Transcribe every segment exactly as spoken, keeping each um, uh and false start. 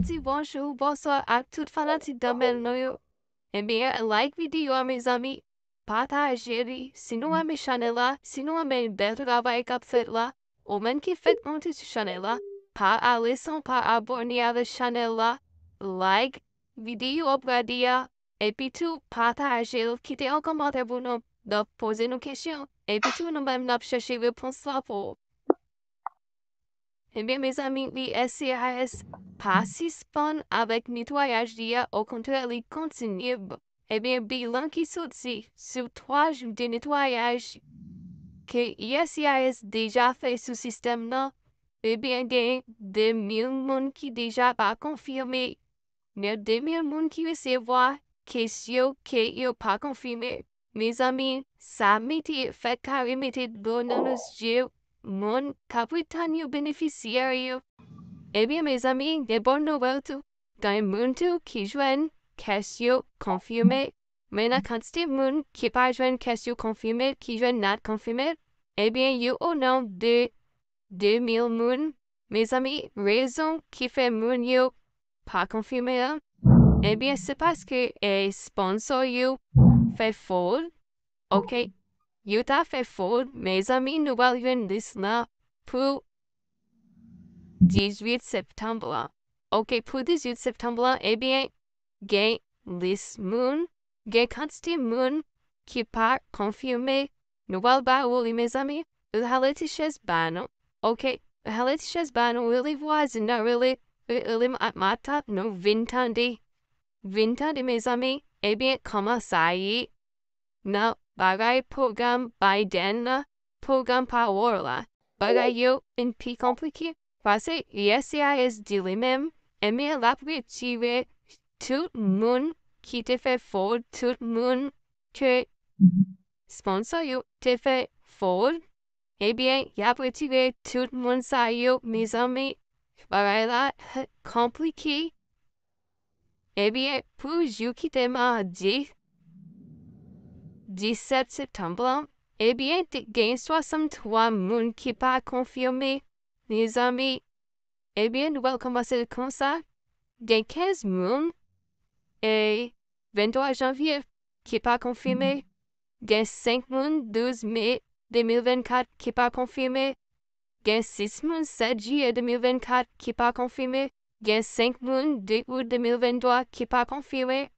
di bonjou, bonswa ak tout fanatik Danbèl nou yo. Ebyen, like videyo a, mezanmi, pataje li. Si nou renmen chanèl la, si nou renmen bèl travay k ap fèt la, ou menm ki fèk monte sou chanèl la, pa ale san pa abòne avèk chanèl la, like videyo ap gade a, epi tou pataje l, kite yon kòmantè pou nou, donk poze nou kesyon, epi tou nou menm n ap chèche repons la pou ou. Ebyen, mezanmi, U S C I S pa sispann avèk netwayaj li a, okontrè, li kontinye. Ebyen, bilan ki soti sou twa jou de netwayaj ke U S C I S deja fè sou sistèm nan, ebyen, gen de mil moun ki deja pa konfime. Gen de mil moun ki resevwa kes yo ke yo pa konfime. Mezanmi, sa mete, fè kare mete dlo nan nou zye moun k ap ret tann yo benefisyè yo. Ebyen, mezanmi, gen bòn nouvèl tou. Gen moun tou ki jwenn kes yo konfime. Men nan kantite moun ki pa jwenn kes yo konfime, ki jwenn not confirmed, ebyen, yo o nonb de de mil moun. Mezanmi, rezon ki fè moun yo pa konfime an, ebyen, se paske, eh, sponsor yo fè fraud. Ok, yo ta fè fraud, mezanmi, nou pral jwenn lis la pou dizuit septanm lan. Ok, pou dizuit septanm lan, ebyen, gen lis moun, gen kantite moun ki pa konfime. Nou pral ba ou li, mezanmi. Rale ti chèz ba nou. Ok, rale ti chèz ba nou, rele vwazen nan, rele, rele ma-, matant nou, vin tande. Vin tande, mezanmi. Ebyen, kòman sa ye nan bagay pwogram Biden nan, pwogram pawòl la? Bagay yo vin pi konplike. Paske U S C I S di li menm, ebyen, l ap retire tout moun ki te fè fraud, tout moun ke sponsor yo te fè fraud, ebyen, y ap retire tout moun sa yo, mezanmi. Bagay la konplike. Ebyen, pou jou ki te madi, disèt septanm lan, ebyen, te gen swasanntwa moun ki pa konfime, mezanmi. Ebyen, nou pral kòmanse konsa. Gen kenz moun, e venntwa janvye, ki pa konfime. Gen senk moun, douz me de mil vennkat, ki pa konfime. Gen sis moun, sèt jiyè de mil vennkat, ki pa konfime. Gen senk moun, de out de mil venntwa, ki pa konfime.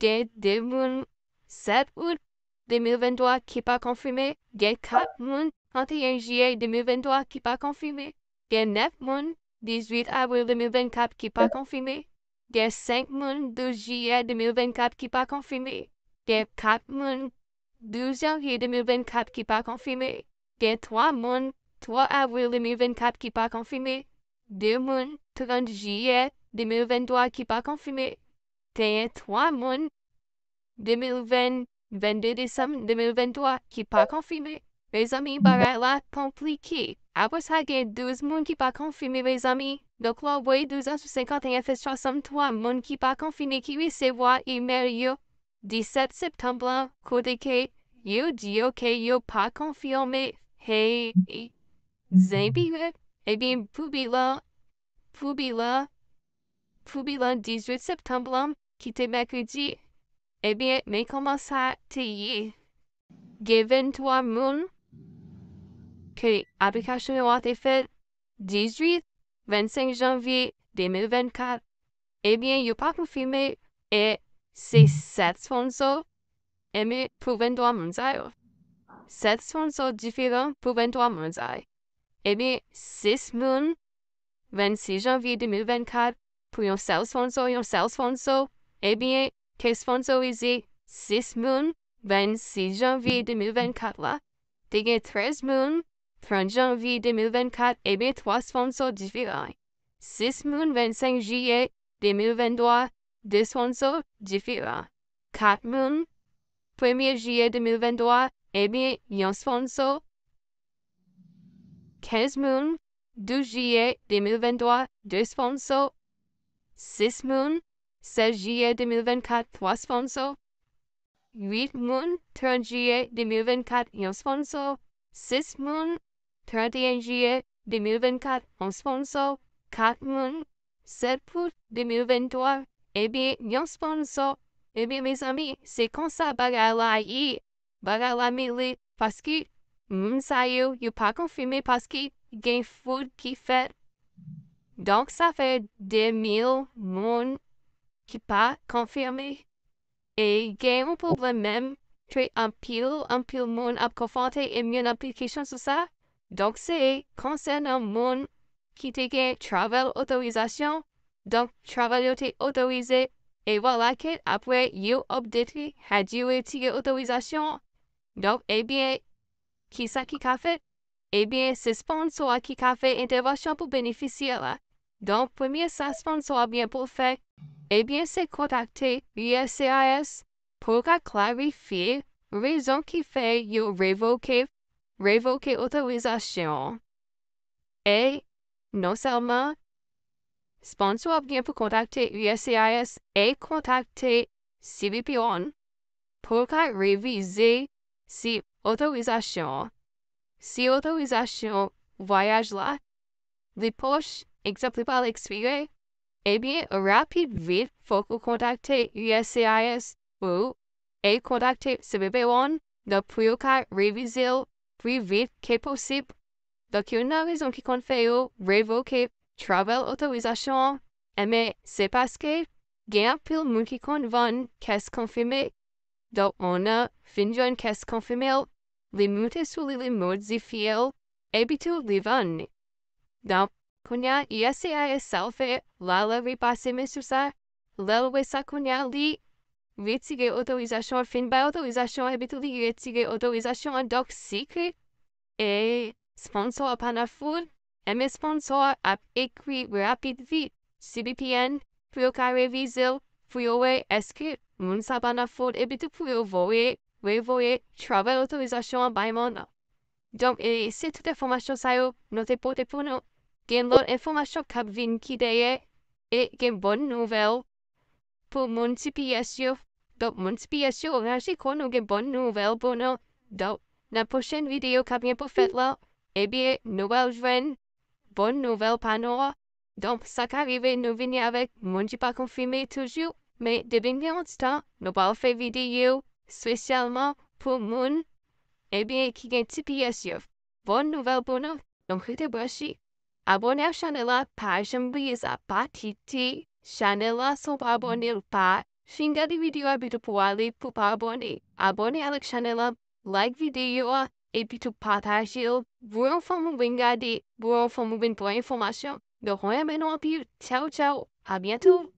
Gen de moun, sèt out de mil venntwa, ki pa konfime. Gen kat moun, trannteyen jiyè de mil venntwa, ki pa konfime. Gen nèf moun, dizuit avril de mil vennkat, ki pa konfime. Gen senk moun, douz jiyè de mil vennkat, ki pa konfime. Gen kat moun, douz janvye de mil vennkat, ki pa konfime. Gen twa moun, twa avril de mil vennkat, ki pa konfime. De moun, trant jiyè de mil venntwa, ki pa konfime. Genyen twa moun, de mil ven, vennde desanm de mil venntwa, ki pa konfime. Mezanmi, bagay la konplike. Apre sa, gen douz moun ki pa konfime, mezanmi. Donk, lè w voye douz an sou senkanteyen, fè swasanntwa moun ki pa konfime ki resevwa imèl yo disèt septanm lan, kote ke yo di yo ke yo pa konfime. Hey, zen pire. Ebyen, pou bilan, pou bilan, pou bilan dizuit septanm lan, ki te mèkredi, ebyen, men kòman sa te ye. Gen venntwa moun ke aplikasyon yo a te fèt dizuit, vennsenk janvye de mil vennkat. Ebyen, yo pa konfime, e se sèt sponsor, ebyen, pou venntwa moun sa yo. Sèt sponsor diferan pou venntwa moun sa yo. Ebyen, sis moun, vennsis janvye de mil vennkat, pou yon sèl sponsor, yon sèl sponsor. Ebyen, te sponsorize sis moun, vennsis janvye de mil vennkat la. Te gen trèz moun, trant janvye de mil vennkat, ebyen, twa sponsor diferan. Sis moun, vennsenk jiyè de mil venntwa, de sponsor diferan. Kat moun, premye jiyè de mil venntwa, ebyen, yon sponsor. Kenz moun, douz jiyè de mil venntwa, de sponsor. Sis moun, sèz jiyè de mil vennkat, twa sponsor. Uit moun, trant jiyè de mil vennkat, yon sponsor. Sis moun, trannteyen jiyè de mil vennkat, yon sponsor. Kat moun, sèt out de mil venntwa, ebyen, yon sponsò, ebyen, mezanmi, se konsa bagay la ye. Bagay la mele, paske moun sa yo, yo pa konfime paske gen fwod ki fèt. Donk, sa fè de mil moun ki pa konfime. E gen yon pwoblèm menm ke anpil, anpil moun ap konfwonte e m gen anpil kesyon sou sa. Donk, se konsènan moun ki te gen travel otorizasyon. Donk, travel yo te otorize. E vwala ke apre yo update li, Hadji yo retire otorizasyon an. Donk, ebyen, kisa ki ka fèt? Ebyen, se sponsò a ki ka fè entèvansyon pou benefisyè la. Donk, premye sa sponsò a byen pou l fè, ebyen, se kontakte U S C I S pou l ka klarifye rezon ki fè yo revoke, revoke otorizasyon an. E non sèlman sponsò a byen pou kontakte U S C I S e kontakte C B P one pou l ka revize si otorizasyon an, si otorizasyon vwayaj la, li pwòch, egzanp, li pral ekspire, ebyen, rapid vit, fòk ou kontakte U S C I S ou e kontakte C B P one, donk, pou yo ka revize l pi vit ke posib. Donk, youn nan rezon ki konn fè yo revoke travel otorizasyon an, enben, se paske gen anpil moun ki konn vann kès konfime. Donk, moun nan fin jwenn kès konfime l, li moute sou li, li modifye l, epi tou li vann li. Donk, kounye a, U S C I S sa l fè, la, lè l repase men sou sa, lè l wè sa kounye a, li retire otorizasyon an, fin bay otorizasyon an, epi tou li retire otorizasyon an. Donk, si ke e sponsò a pa nan fwod, enben sponsò a ap ekri rapid vit C B P one pou yo ka revize l, pou yo wè èske moun sa pa nan fwod, epi tou pou yo voye, revoye travel otorizasyon an bay moun nan. Donk, e se tout enfòmasyon sa yo nou te pote pou nou. Gen lòt enfòmasyon k ap vin ki dèyè, e gen bòn nouvèl pou moun T P S yo. Donk, moun T P S yo, raje kò nou, gen bòn nouvèl pou nou. Donk, nan pwochèn videyo k ap gen pou fèt la, ebyen, nou pral jwenn bòn nouvèl pa nou an. Donk, sa ka rive nou vini avèk moun ki pa konfime toujou, men depi n gen yon ti tan, nou pral fè videyo espesyalman pou moun, ebyen, ki gen T P S yo. Bòn nouvèl pou nou, donk rete branche. Abòne ak chanèl la, pa janm bliye sa, pa kite chanèl la san w pa abòne l, pa fin gade videyo a epi tou pou w ale pou w pa abòne. Abòne avèk chanèl la, like videyo a, epi tou pataje l. Voye yon fanmi w vin gade, voye yon fanmi w vin pran enfòmasyon. Donk, mwen renmen nou anpil. Tchaw, tchaw. A byento.